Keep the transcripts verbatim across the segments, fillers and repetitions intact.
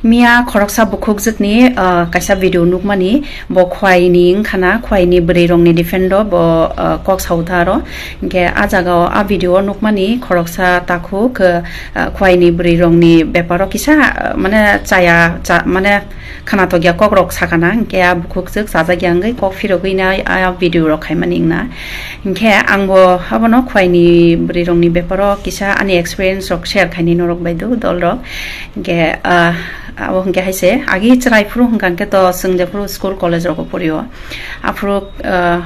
Miya khoroksa bukhukjwkni, ah, kaisa video nukmani, bo khwaini wngkhana, khwaini bwrwirokni defendo bo, ah, kok sautha aro. Hinkhe a jagao a video nukmani khoroksa takhuk, ah, khwaini bwrwirokni beparo kisa, ah, mane chaya, cha-, mane khanatokya kokrok sakana, hinkhe a bukhukjwk chajakya wngwi kok phirogwi na a video rok khaimani wngna. Hinkhe angbo abono khwaini bwrwirokni beparo kisa ani experience rok share khaini norok bai do dolrok. Hinkhe, ah, abo hinkhe hai se, agi chwrai phuru hwnkha khe to chwng jephuru school college rogo porio. Aphuru, ah,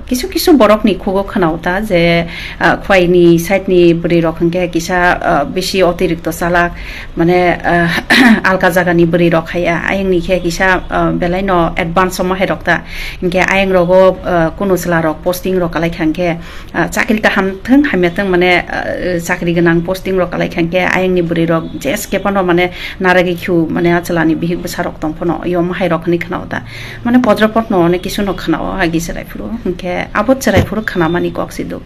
kisu kisu borokni khugo khwnao ta je, ah, khwaini side ni bwrwi rok hwnkhe kisa, ah, bisi otirikto chalak, mane, ah, alka jagani bwrwi rok haiya. Ayangni khe kisa, ah, belai no advance omo hai rok ta. Hinkhe ayang rogo, ah, kunu chwla rok posting rok kalai kha hinkhe, ah, chakri kaham thwng hamya thwng mane, ah, chakri gwnang posting rok kalai kha hinkhe ayangni bwrwi rok je skepano mane naragwi khiu mane a chwlani bihik bwsa rok tong phano yom hai rok hinwi khwnao ta. Mane podro podno onek kisu no khwnao agi chwrai phuru. Hinkhe abo chwrai phuru khwnamani kok si do.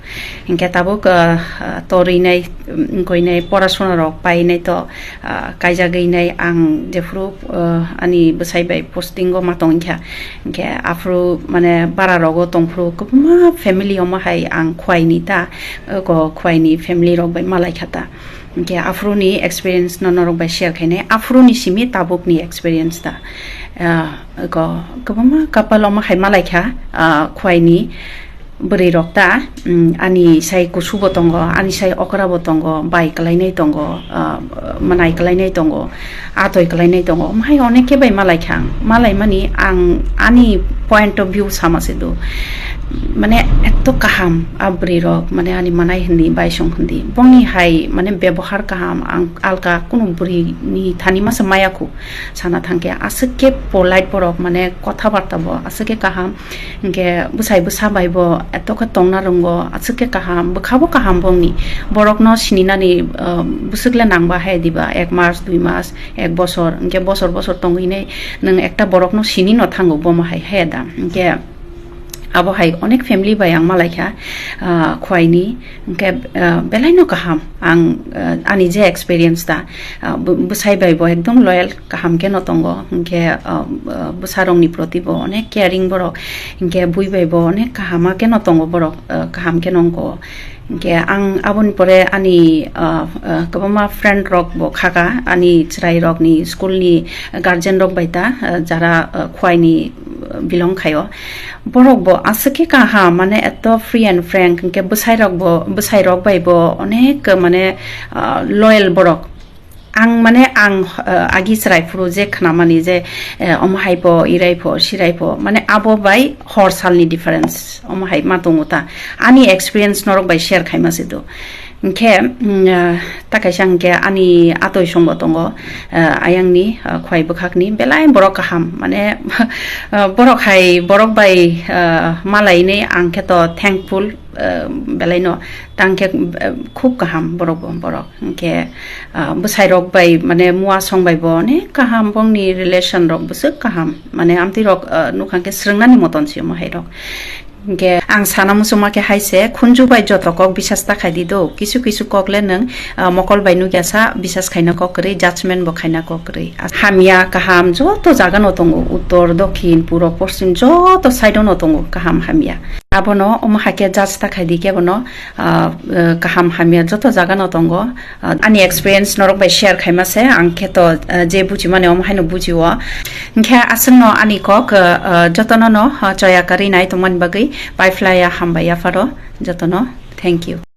Hinkhe tabuk, ah, ah, torwi nai, um, wngkoi nai, porasona rok pai nai to, ah, kaijagwi nai ang jephuru, ah, ani bwsai bai posting o ma tong kha. Hinkhe aphuru mane bara rogo tong phuru kwbangma family omo hai ang khwai ni ta, oko khwai ni family rok bai malai kha ta. Hinkhe aphuru ni experience no norok bai share khainai, aphuru ni simi tabuk ni experience ta. Ah, oko kwbangma couple omo hai malai kha, ah, khwai ni bwrwi rok ta, mm, ani sai kusu bo tongo, ani sai okra bo tongo, bai kwlainai tongo, ah, mwnai kwlainai tongo, atoi kwlainai tongo, omo hai onek khe bai malai kha ang. Malai mani ang ani point of view sama se do. Mane eto kaham a bwrwi rok, mane ani mwnai hindi, baisong hindi. Bongni hai mane bebohar kaham ang alka kunu bwrwi ni thani masa maya khu sana thangkhe aswk khe polite borok, mane kotha barta bo aswk khe kaham. Hinkhe bwsai bwsa bai bo eto khe tongna rwngo, aswk khe kaham, bwkha bo kaham bongni. Borokno sininani, ah, bwswk le nangba hai diba, ek mas, dui mas, ek bosor, hinkhe bosor bosor tongwi nai nwng ekta borokno sini no thango bomo hai he da. Hinkhe abo hai onek family bai ang malai kha, ah, khwai ni, hinkhe, ah, belai no kaham ang, ah, ani je experience ta, ah, bw-, bwsai bai bo ekdom loyal kaham khe no tongo, hinkhe, ah, ah, bwsa rok ni proti bo onek caring borok, hinkhe bui bai bo onek kaham khe no tongo borok, ah, kaham khe no wngko. Hinkhe ang aboni pore ani, ah, ah, kwbangma friend rok bo khaka, ani chwrai rok ni school ni guardian rok bai ta, ah, jara, ah, khwai ni, ah, belong khaio. Borok bo aswk khe kaham, mane eto free and frank, hinkhe bwsai rok bo, bwsai rok bai bo onek, mane, ah, loyal borok. Ang mane ang, ah, agi chwrai phuru je khwnamani je, eh, omo hai pho, irai pho, sirai pho, mane abo bai hor salni difference omo hai ma tongo ta. Ani experience norok bai share khaima se do. Hinkhe, mm, ah, ta kaisa hinkhe ani atoi songbo tongo, ah, ayangni, ah, khwai bwkhakni belai borok kaham, mane, ah, borok hai, borok bai, ah, malainai ang khe to thankful, ah, belai no tang khe, ah, khub kaham borok bo borok. Hinkhe, ah, bwsai rok bai, mane, mua song bai bo onek kaham, bongni relation rok bwswk kaham, mane, amtwi rok, ah, nukha khe swrwngnani moton se omo hai rok. Hinkhe ang sana muchungma khe hai se, khunju bai joto kok bisas ta khai di do, kisu kisu kok le nwng, ah, mokol bai nukya sa, bisas khaina kok kwrwi, judgment bo khaina kok kwrwi. Hamya kaham joto jaga no tongo, uttor, dokhin, purok, poschim joto side o no tongo kaham hamya. Abono omo hai khe judge ta khai di khe bono, ah, ah, kaham hamya joto jaga no tongo. Ah, ani experience norok bai share khaima se, ang khe to, ah, je bujimani omo haino bujio. Hinkhe aswkno ani kok, ah, ah, jotono no, ah, choya kwrwi nai tongmani bagwi paiphlaiya, hambai yapharo jotono. Thank you.